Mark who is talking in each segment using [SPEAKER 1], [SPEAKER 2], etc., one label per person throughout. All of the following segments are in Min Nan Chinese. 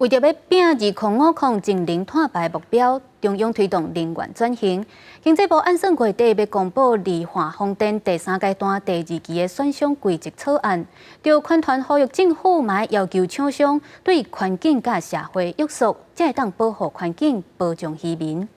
[SPEAKER 1] 為著欲拚2050淨零碳排目標，中央推動能源轉型。經濟部按算月底欲公布離岸風電第三階段第二期的選商規則草案，著環團呼籲政府嘛要求廠商對環境佮社會約束，才會當保護環境、保障漁民。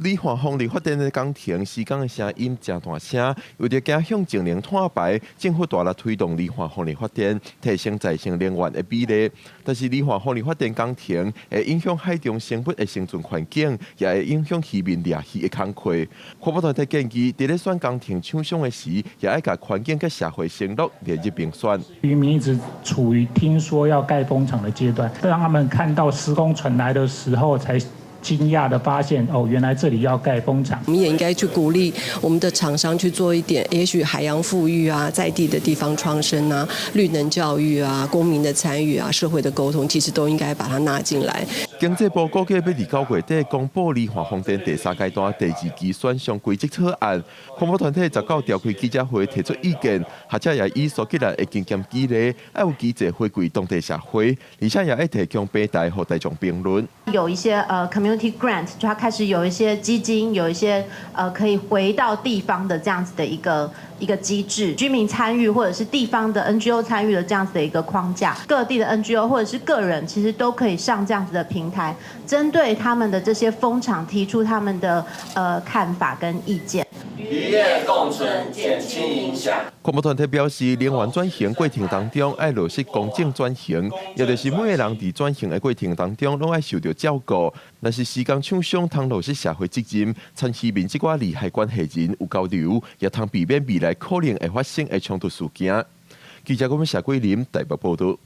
[SPEAKER 2] 離岸風力發電的工程，施工的聲音誠大聲。為著走向淨零碳排，政府大力推動離岸風力發電，提升再生能源的比例。但是離岸風力發電工程會影響海中生物的生存環境，也會影響漁民掠魚的工課。環保團體建議，佇咧選工程廠商的時，也愛共環境佮社會承諾列入評選。
[SPEAKER 3] 漁民一直處於聽說要蓋風場的階段，當他們看到施工船來的時候，才驚訝的發現，哦，原來這裡要蓋風場。
[SPEAKER 4] 我們也應該去鼓勵我們的廠商去做一點，也許海洋復育啊，在地的地方創生啊，綠能教育啊，公民的參與啊，社會的溝通，其實都應該把它納進來。
[SPEAKER 2] 經濟部估計欲佇9月底公布離岸風電第三階段第二期選商規則草案，環保團體19召開記者會提出意見，學者也以蘇格蘭的經驗舉例，愛有機制回饋當地社會，而且也愛提供平台予大眾評論。
[SPEAKER 5] 有一些community grant，就它開始有一些基金，有一些可以回到地方的這樣子的一個機制，居民參與或者是地方的 NGO 參與的這樣子的一個框架，各地的 NGO 或者是個人，其實都可以上這樣子的平台，針對他們的這些風場提出他們的看法跟意見。
[SPEAKER 6] 漁業共存，減輕影響。
[SPEAKER 2] 環保團體表示，能源轉型過程當中，愛落實公正轉型，也就是每個人佇轉型的過程當中，攏愛受著照顧。若是施工廠商通落實社會責任，參漁民這寡利害關係人有交流，也通避免未來可能會發生的衝突事件。記者郭文謝桂林台北報道。